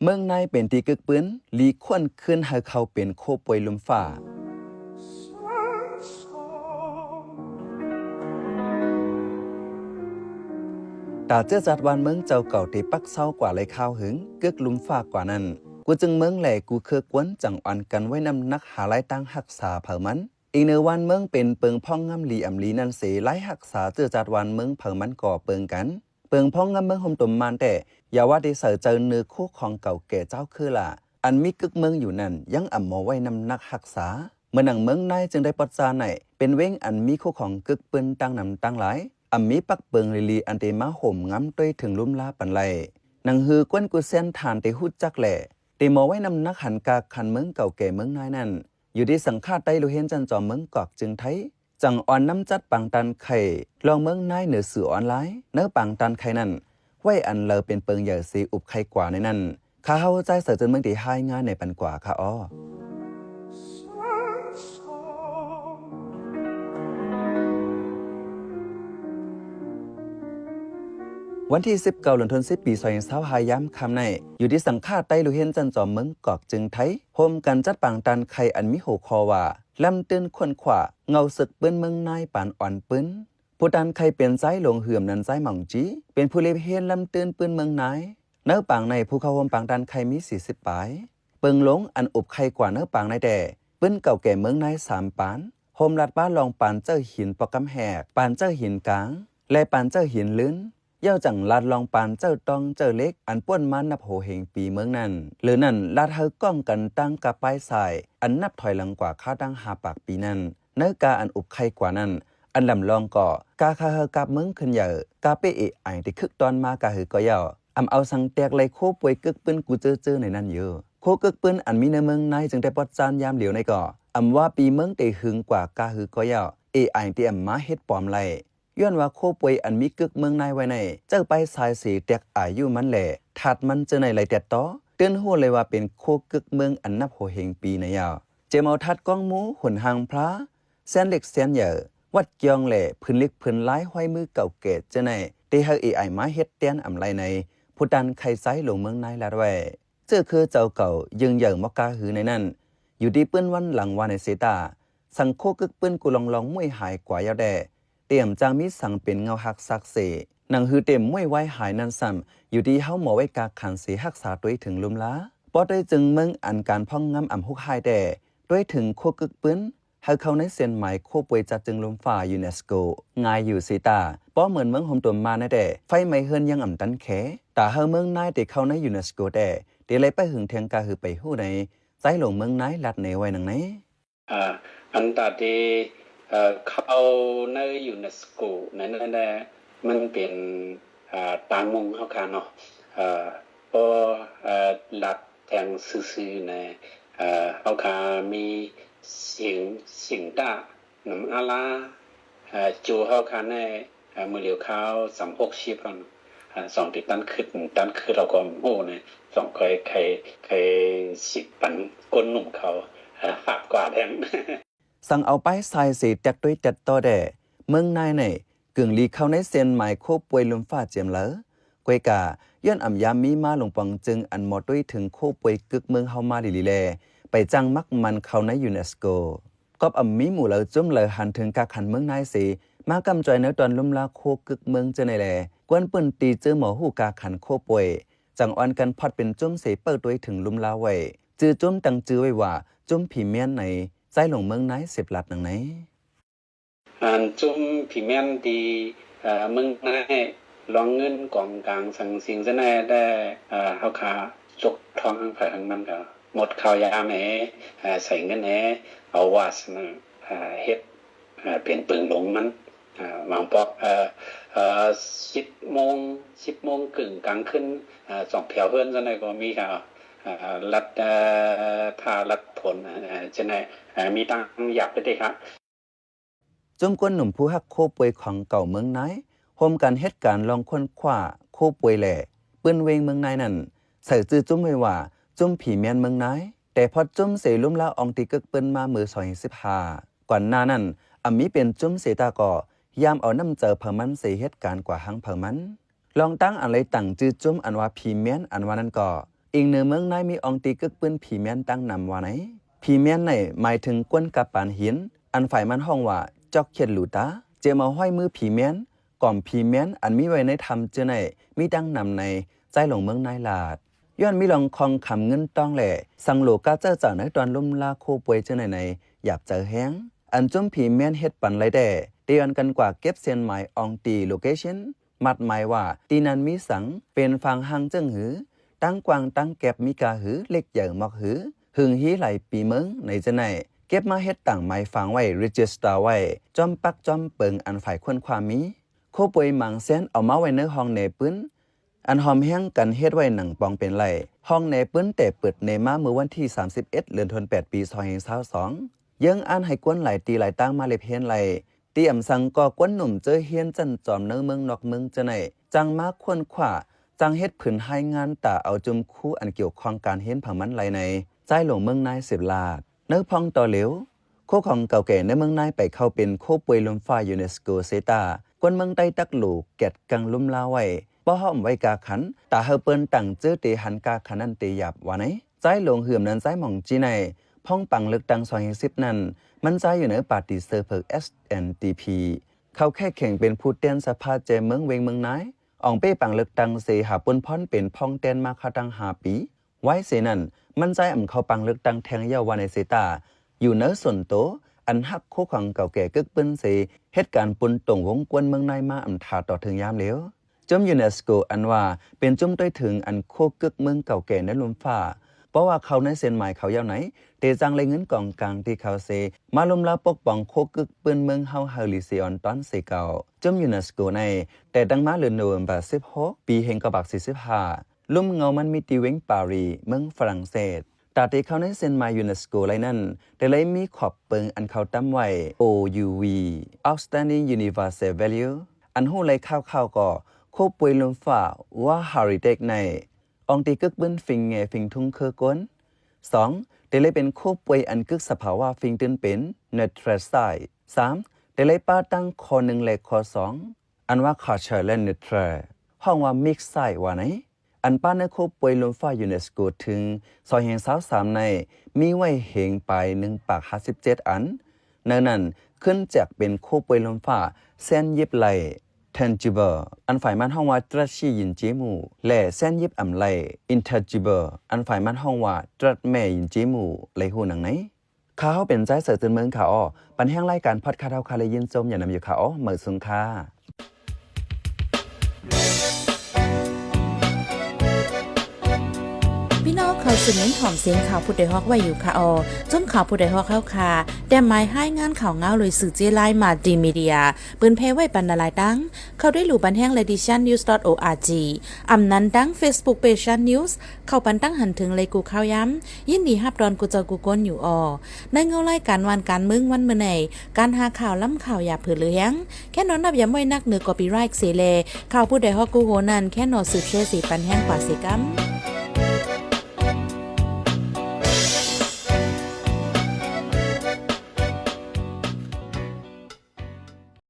ເມືອງນາຍເປັນທີ່ກຶກປືນ, ລີຄວນຄືນໃຫ້ເຂົາເປັນໂຄປ່ວຍລຸ່ມຟ້າ. ຕາເຈື້ອຈາດວານເມືອງເຈົ້າເກົ່າທີ່ປັກເຊົາກວ່າໄລຄາວຫຶງ, ກຶກລຸ່ມຟ້າກວ່ານັ້ນ, ກູຈຶ່ງເມືອງແລກູເຄືອກວນຈັ່ງອ່ອນກັນໄວ້ນ້ຳໜັກຫາລາຍຕາງຮັກສາເຜົ່າມັນ. ອີງເໜີວານເມືອງເປັນເປິງພອງງາມລີອຳລີນັ້ນເສ, ລາຍຮັກສາເຈື້ອຈາດວານເມືອງເຜົ່າມັນກໍເປິງກັນ. ເປິງພອງງາມເມືອງໂຮມຕົມມານແທ້, ຢ່າວ່າແຕ່ໃສ່ໃຈເນີໂຄຂອງເກົ່າແກ່ເຈົ້າຄືລະ, ອັນມີກຶກເມືອງຢູ່ນັ້ນ ຍັງອຳໝໍໄວ້ນ້ຳໜັກຮັກສາ. ເໝືອນໜັງເມືອງນາຍຈຶ່ງໄດ້ປອດຊານໃນ, ເປັນເວງອັນມີໂຄຂອງກຶກປືນຕັ້ງນຳຕັ້ງຫຼາຍ, ອຳມີປັກເປິງລີລີອັນເຕມາໂຮມງາມຕົວເຖິງລຸ່ມລາປັນໄລ. ໜັງຮືກວນກຸແຊນທ່ານເຕຮູ້ຈັກແລ, ເຕໝໍໄວ້ນ້ຳໜັກຫັນກາຄັນເມືອງເກົ່າແກ່ເມືອງນາຍນັ້ນ, ຢູ່ທີ່ສັງຂະໄຕ້ລູເຮນຈັນຈອມເມືອງກອກຈຶ່ງໄທ ຈັ່ງອອນນຳຈັດປາງຕານໄຂ່ ລອງເມືອງນາຍເໜີສື່ອອນລາຍ. ໃນປາງຕານໄຂ່ນັ້ນ ໄວ້ອັນເລີເປັນເປິງໃຫຍ່ເສອຸບໄຂ່ກວ່າໃນນັ້ນ. ຂ້າເຮົາຈາຍສາຍເຈີນເມືອງທີ່ຮາຍງານໃນປັນກວ່າຄ່າອໍ. ວັນທີສິບເກົ້າ ເດືອນທີສິບ ປີສອງພັນຊາວຫ້າ ຍາມຄ່ຳໃນ ຢູ່ທີ່ສັງຂະໄຕ້ລູເຮນຈັນຈອມເມືອງກອກຈຶ່ງໄທ ໂຮມກັນຈັດປາງຕານໄຂ່ອັນມີຫົວຂໍ້ວ່າ ລຳຕື່ນຄົ້ນຄວ້າ ເງົາເສິກປືນເມືອງນາຍປານອ່ອນປືນ. ຜູ້ຕານໄຂ່ເປັນຊາຍຫຼວງເຫືອມນັນຊາຍໝອງຈີ ເປັນຜູ້ລິບຮຽນລຳຕື່ນປືນເມືອງນາຍ. ໃນປາງໃນ ຜູ້ເຂົ້າຮ່ວມປາງຕານໄຂ່ມີສີ່ສິບປາຍ. ເປິງຫຼົງອັນອຸບໄຂ່ກວ່າໃນປາງໃນແຕ່ ປືນເກົ່າແກ່ເມືອງນາຍສາມປານ ໂຮມລັດປາລອງປານເຈີ້າຫີນປອກກຳແຮກ, ປານເຈີ້າຫີນກາງ ແລະ ປານເຈີ້າຫີນລື່ນ. ເຍົາຈັ່ງລາດລອງປານເຈີ້າຕ້ອງເຈີ້າເຫຼັກ ອັນປ້ນມານັບໂຫເຮງປີເມືອງນັ້ນ. ເລີນັ້ນລາດໃຫ້ກ້ອງກັນຕັ້ງກັບປ້າຍຊາຍ ອັນນັບຖອຍຫຼັງກວ່າຄາວຕັ້ງຫ້າປາກປີນັ້ນ. ໃນກາອັນອຸບໄຂ່ກວ່ານັ້ນ ອັນລຳລອງກໍ ກາຄາເຮີກັບເມືອງຂຶ້ນເຢີ ກາເປ້ເອໄອທີ່ຄຶກຕອນມາກາຮືກໍເຍົາ ອຳເອົາສັງແຕກໄລ່ໂຄປ່ວຍກຶກປຶ້ນກູເຈີເຈີໃນນັ້ນຢູ່. ໂຄກຶກປຶ້ນອັນມີໃນເມືອງນາຍຈຶ່ງໄດ້ປອດຈ້ານຍາມຫຼຽວໃນກໍ ອຳວ່າປີເມືອງເຕຫຶງກວ່າກາຮືກໍເຍົາ ເອໄອທີ່ອຳມາເຮັດປອມໄລ່ ຍ້ອນວ່າໂຄປ່ວຍອັນມີກຶກເມືອງນາຍໄວ້ໃນ ເຈົ້າປ້າຍຊາຍເສແຕກອາຍຸມັນແລະ ທາດມັນເຈີໃນໄລ່ແຕດຕໍ່ ຕື່ນຮູ້ເລີຍວ່າເປັນໂຄກຶກເມືອງອັນນັບຫົວເຮງປີໃນເຍົາ. ເຈມເອົາທາດກ້ອງໝູ ຫົນຮ່າງພລາ ແຊນເຫຼັກແຊນເຢີ ວັດກຽງແລະ ຜືນເຫຼັກຜືນລາຍຫ້ອຍມືເກົ່າແກ່ເຈີໃນ ເຕໃຫ້ເອໄອມາເຮັດແທນອຳໄລໃນ ຜູ້ຕານໄຂ່ຊາຍຫຼວງເມືອງນາຍລາດໄວ້. ເຈີຄືເຈົ້າເກົ່າ ຍຶງເຢີມອກກາຮືໃນນັ້ນ ຢູ່ທີ່ປຶ້ນວັນຫຼັງວ່າໃນເຊຕາ ສັງໂຄກຶກປຶ້ນກູລອງລອງໝວຍຫາຍກວ່າເຍົາແດ່ ຕຽມຈັ່ງມີສັງເປັນເງົາຮັກສັກເສ ໜັງຮືເຕັມໝວຍວາຍຫາຍນັ້ນຊ້ຳ ຢູ່ທີ່ເຮົາໝໍໄວ້ກາຄັນເສຮັກສາຕົວເອງເຖິງລຸ່ມລາ ບໍ່ໄດ້ຈຶ່ງເມືອງອັນການພອງງາມອຳຮຸກຮ້າຍແດ່ ຕົວເອງເຖິງໂຄກຶກປຶ້ນ ໃຫ້ເຂົ້າໃນເສັ້ນໝາຍໂຄປ່ວຍຈັດຈຶ່ງລຸ່ມຟ້າຢູເນສໂກງ່າຍຢູ່ເຊຕາ ບໍ່ເໝືອນເມືອງໂຮມຕົມມານແດ່ ໄຟໄໝ້ເຮືອນຍັງອຳຕັນແຂ ຕາເຮົາເມືອງນາຍເຕເຂົ້າໃນຢູເນສໂກແດ່ ເຕໄລ່ໄປຫຶງແທງກາຄືໄປຮູ້ໃນ ຊາຍຫຼວງເມືອງນາຍລາດແນໄວ້ໜັງໃນ. ອາ ອັນຕາທີ່ ເອີ ເຂົ້າໃນຢູເນສໂກນັ້ນແຫຼະ ມັນເປັນ ອາ ຕາມຸງເຮົາຄະເນາະ ເອີ ບໍ່ ເອີ ລັດແທງຊື່ໆນະ ເອີ ເຮົາຄະມີສິງ ສິງຕາ ນຳອາລາ ເອີ ຈູເຮົາຄະແນ່ ເອີ ມື້ຫຼຽວຄາວສາມຫົກສິບຫັ້ນ ເອີ ສອງທີ່ຕັນຄຶດ ຕັນຄຶດເຮົາກໍຮູ້ນະ ສອງໄຄ ໄຄ ໄຄສິບປັນກົ້ນໜຸ່ມເຂົາ ເອີ ຫາບກວ່າແທງ ສັງເອົາປ້າຍຊາຍເສແຕກໂຕຍແຕກຕໍ່ແດ່ ເມືອງນາຍໃນ ກຶ່ງຫຼີເຂົ້າໃນເສັ້ນໝາຍໂຄປ່ວຍລຸ່ມຟ້າຈຽມເລີ ກວຍກາ ຍ້ອນອຳຍາມມີມາຫຼົງປອງຈຶ່ງອັນໝໍຕົວເອງເຖິງໂຄປ່ວຍກຶກເມືອງເຮົາມາດີໆແລ ໄປຈ້າງມັກມັນເຂົ້າໃນຢູເນສໂກ ກອບອຳມີໝູ່ເລີຈຸ້ມເລີຫັນເຖິງກາຄັນເມືອງນາຍເສ ມາກຳຈອຍໃນຕອນລຸ່ມລາໂຄກຶກເມືອງເຈີໃນແລ ກວນປຶ້ນຕີເຈີໝໍຮູ້ກາຄັນໂຄປ່ວຍ ຈັ່ງອ່ອນກັນພອດເປັນຈຸ້ມເສເປີດຕົວເອງເຖິງລຸ່ມລາໄວ້ ຈື່ຈຸ້ມຕັ້ງຈື່ໄວ້ວ່າ ຈຸ້ມຜີແມ່ນໃນ ຊາຍຫຼວງເມືອງນາຍເສບລັດໜັງໃນ. ອັນຈຸ້ມຜີແມ່ນທີ່ ເອີ ເມືອງນາຍ ລອງເງິນກອງກາງສັງສິງຈະແນ່ແດ່ ເອີ ເຮົາຄະຈົກທ້ອງທັງໃຜທັງມັນກໍໝົດເຂົ້າຢາແໝ ເອີ ໃສ່ເງິນແດ່ ເອົາວາສະໜາ ເອີ ເຮັດ ເອີ ເປັນເປິງຫຼົງມັນ ເອີ ບາງປອກ ເອີ ເອີ ສິບໂມງ ສິບໂມງເຄິ່ງກາງຄືນ ເອີ ສອງແຖວເຮືອນຈະແນ່ກໍມີກະ ເອີ ລັດ ເອີ ຖ້າລັດຜົນ ເອີ ຈະແນ່ ເອີ ມີຕັ້ງຢາກໄປເດ້ຄະ. ຈຸ້ມກົ້ນໜຸ່ມຜູ້ຮັກໂຄປ່ວຍຂອງເກົ່າເມືອງນາຍ ໂຮມກັນເຮັດການລອງຄົ້ນຄວ້າໂຄປ່ວຍແລະ ປຶ້ນເວງເມືອງນາຍນັ້ນ ໃສ່ຈື່ຈຸ້ມໄວ້ວ່າ ຈຸ້ມຜີແມ່ນເມືອງນາຍ ແຕ່ພອດຈຸ້ມເສລຸ່ມລາອອງທີ່ກຶກເປີ້ນມາເມື່ອສອງພັນສິບຫ້າ ກ່ອນໜ້ານັ້ນ ອຳມີເປັນຈຸ້ມເສຕາກໍ ຍາມເອົານ້ຳໃຈເຜົ່າມັນເສເຮັດການກວ່າຫາງເຜົ່າມັນ ລອງຕັ້ງອັນໄລຕັ້ງຈື່ຈຸ້ມອັນວ່າຜີແມ່ນອັນວ່ານັ້ນກໍ ອີງເນີເມືອງນາຍມີອ່ອງຕີກຶກປືນຜີແມນຕັ້ງນຳວ່າໃນ. ຜີແມນໃນໝາຍເຖິງກວນກາບປານຫີນ ອັນຝ່າຍມັນຮ້ອງວ່າ ຈອກເຄດລູຕາ ເຈີມເອົາຮ້ອຍມືຜີແມນ ກອມຜີແມນ ອັນມີໄວ້ໃນຖ້ຳເຈີໃນ ມີຕັ້ງນຳໃນ ຊາຍຫຼວງເມືອງນາຍລາດ. ຍ້ອນມີລອງຄອງຄຳເງິນຕອງ ແລະ ສັງໂຫຼກາໃຊ້ຈ່າຍໃນຕອນລົ້ມລາໂຄປ່ວຍເຈີໃນໃນ ຫຍາບໃຈແຮງ. ອັນຈຸ້ມຜີແມນເຮັດປັນໄລ່ແຕ້ ເຕຍອນກັນກວ່າເກັບເສັ້ນໝາຍອ່ອງຕີ ໂລເຄເຊັ່ນ ໝັດໝາຍວ່າ ຕີນັ້ນມີສັງ ເປັນຟາງຮ່າງເຈິງຫື ຕັ້ງກວ້າງຕັ້ງແກັບມີກາຫື ເລັກໃຫຍ່ໝອກຫື ຫຶງຮີຫຼາຍປີເມືອງໃນເຈີໃນ ເກັບມາເຮັດຕາງໝາຍຟາງໄວ້ ເຣຈິສຕາໄວ້ ຈອມປັກຈອມເປິງ ອັນຝ່າຍຄົ້ນຄວ້າມີ. ໂຄປ່ວຍໝາງເຊັ່ນເອົາມາໄວ້ໃນຫ້ອງແນປືນ ອັນຫອມແຮງກັນເຮັດໄວ້ໜັງປອງເປັນໄລ່. ຫ້ອງແນປືນແຕ່ເປີດແນມາເມື່ອວັນທີສາມສິບເອັດ ເດືອນແປດ ປີສອງພັນຊາວສອງ ເຢີ້ງອ່ານໃຫ້ກວນຫຼາຍຕີຫຼາຍຕາງມາເລັບຮຽນໄລ່. ຕີອຳສັງກໍກວນໜຸ່ມເຈີຮຽນຊັ້ນຈອມໃນເມືອງນອກເມືອງເຈີໃນ ຈັ່ງມາຄົ້ນຄວ້າ ຈັ່ງເຮັດຜືນຮາຍງານຕາເອົາຈຸ້ມຄູອັນກ່ຽວຂ້ອງການຮຽນເຜົ່າມັນໄລ່ໃນ ຊາຍຫຼວງເມືອງນາຍເສບລາດ. ໃນພອງຕໍ່ເຫຼວ ໂຄຂອງເກົ່າແກ່ໃນເມືອງນາຍໄປເຂົ້າເປັນໂຄປ່ວຍລົມຟ້າຢູເນສໂກເຊຕາ ຄົນເມືອງໃຕ້ຕັກໂຫຼແກດກັງລຸ່ມລາວໄວ້ ບໍ່ຫ້ອມໄວ້ກາຂັນ ຕາເຮົາເປີ້ນຕັ້ງເຈີເຕຫັນກາຂັນນັ້ນເຕຫຍາບວ່າໃນ. ຊາຍຫຼວງເຮືອມນັ້ນຊາຍໝອງຈີໃນ ພອງປັງເລືອກຕັ້ງສອງພັນສິບນັ້ນ ມັນຊາຍຢູ່ໃນປາຕີເສືອເຜິກ ເອັສ ເອັນ ດີ ພີ ເຂົາແຂກແຂ່ງເປັນຜູ້ແທນສະພາແຈເມືອງເວງເມືອງນາຍ ອອງເປ້ປັງເລືອກຕັ້ງເຊຫາປຸນພອນເປັນພອງແທນມາຄາຕັ້ງຫ້າປີ. ໄວ້ເສນັ້ນ ມັນຊາຍອຳເຂົ້າປັງເລືອກຕັ້ງແທ່ງເຍົາວ່າໃນເຊຕາ ຢູ່ເນີສ່ວນໂຕ ອັນຮັກໂຄຂອງເກົ່າແກ່ກຶກປືນເຊ ເຮັດການປຸນຕົງວົງກວນເມືອງນາຍມາອຳທ່າຕໍ່ເຖິງຍາມເລວ. ຈຸ້ມຢູເນສໂກອັນວ່າເປັນຈຸ້ມຕ້ອຍເຖິງອັນໂຄກຶກເມືອງເກົ່າແກ່ໃນລຸ່ມຟ້າ ເພາະວ່າເຂົ້າໃນເສັ້ນໝາຍເຂົາເຍົາໃນ ເຕຈ້າງແລະເງິນກອງກາງທີ່ເຂົາເຊ ມາລົ້ມລາປົກປ້ອງໂຄກຶກປືນເມືອງເຮົາເຮົາລີເຊອອນຕອນເຊເກົ່າ. ຈຸ້ມຢູເນສໂກໃນ ແຕ່ຕັ້ງມາເດືອນໂນເວັມເບີສິບຫົກ ປີເຮງເກົ້າຮ້ອຍສີ່ສິບຫ້າ ລຸ່ມເງົາມັນມີທີ່ເວງປາຣີ ເມືອງຝຣັ່ງເສດ. ຕາທີ່ເຂົ້າໃນເສັ້ນໝາຍຢູເນສໂກໄລ່ນັ້ນ ໄດ້ໄລ່ມີຂອບເປິງອັນເຂົາຕຳໄວ້ ໂອ ຢູ ວີ Outstanding Universal Value ອັນຮູ້ໄລ່ຄ່າວໆກໍ ໂຄປ່ວຍລົມຟ້າ World Heritage ໃນ ອ່ອງຕີກຶກປືນຝິງແງ່ຝິງທຸງເຄີກົນ. ສອງ ໄດ້ໄລ່ເປັນໂຄປ່ວຍອັນກຶກສະພາວະຝິງຕື່ນເປັນ Neutral Site. ສາມ ໄດ້ໄລ່ປະຕັ້ງຂໍ້ໜຶ່ງ ແລະ ຂໍ້ສອງ ອັນວ່າ Culture ແລະ Neutral ຮ້ອງວ່າ Mixed Site ວ່າໃນ. ອັນປະໃນໂຄປ່ວຍລົມຟ້າຢູເນສໂກເຖິງສອງພັນຊາວສາມໃນ ມີໄວ້ເຮງປາຍໜຶ່ງປາກຫ້າສິບເຈັດອັນ. ໃນນັ້ນ ຂຶ້ນຈາກເປັນໂຄປ່ວຍລົມຟ້າແຊນຢິບໄລ່ Tangible ອັນຝ່າຍມັນຮ້ອງວ່າ Tratshi Yinjimu ແລະ ແຊນຢິບອຳໄລ່ Intangible ອັນຝ່າຍມັນຮ້ອງວ່າ Tratme Yinjimu ໄລ່ຮູ້ໜັງໃນ. ຂ້າເຮົາເປັນຊາຍເສືອຕື່ນເມືອງຂ້າອໍ ບັນແຮງລາຍການພອດຄາສເຮົາຄາໄດ້ຍິນຊົມຢ່ານຳຢູ່ຂ້າອໍ ເໝີສູງຄ່າ. ພີ່ນ້ອງເຂົ້າສູ່ເມັນຫອມສຽງຂ່າວຜູ້ດອຍຮອກໄວ້ຢູ່ຄ່າອໍ ຈຸ້ມຂ່າວຜູ້ດອຍຮອກເຮົາຄ່າ ແຕ້ມໝາຍຮາຍງານຂ່າວງາວໂດຍສື່ເຈ້ລາຍ Multimedia ເປີນແຜ່ໄວ້ປັນຫຼາຍໆຕັ້ງ ເຂົ້າໄດ້ລູບັນແຮງ Ladition News dot org ອຳນັ້ນດັ່ງ Facebook Page Shan News ເຂົ້າປັນຕັ້ງຫັນເຖິງໄລກູ່ຂ່າວຍາມ ຍິນດີຮັບດອນກູ່ເຈົ້າກູ່ຄົນຢູ່ອໍ. ໃນເງົາລາຍການຫວ່ານການເມືອງວັນມື້ໃນ ການຫາຂ່າວລ້ຳຂ່າວຢ່າເຜີເຫຼືອແຮງ ແຄ່ນອນນັບຢາມໄວ້ນັກເໜືອ copyright ເສແລ ຂ່າວຜູ້ດອຍຮອກກູ່ໂຮນັ້ນ ແຄ່ນອນສືບແຊເສປັນແຮງກວ່າເສກຳ.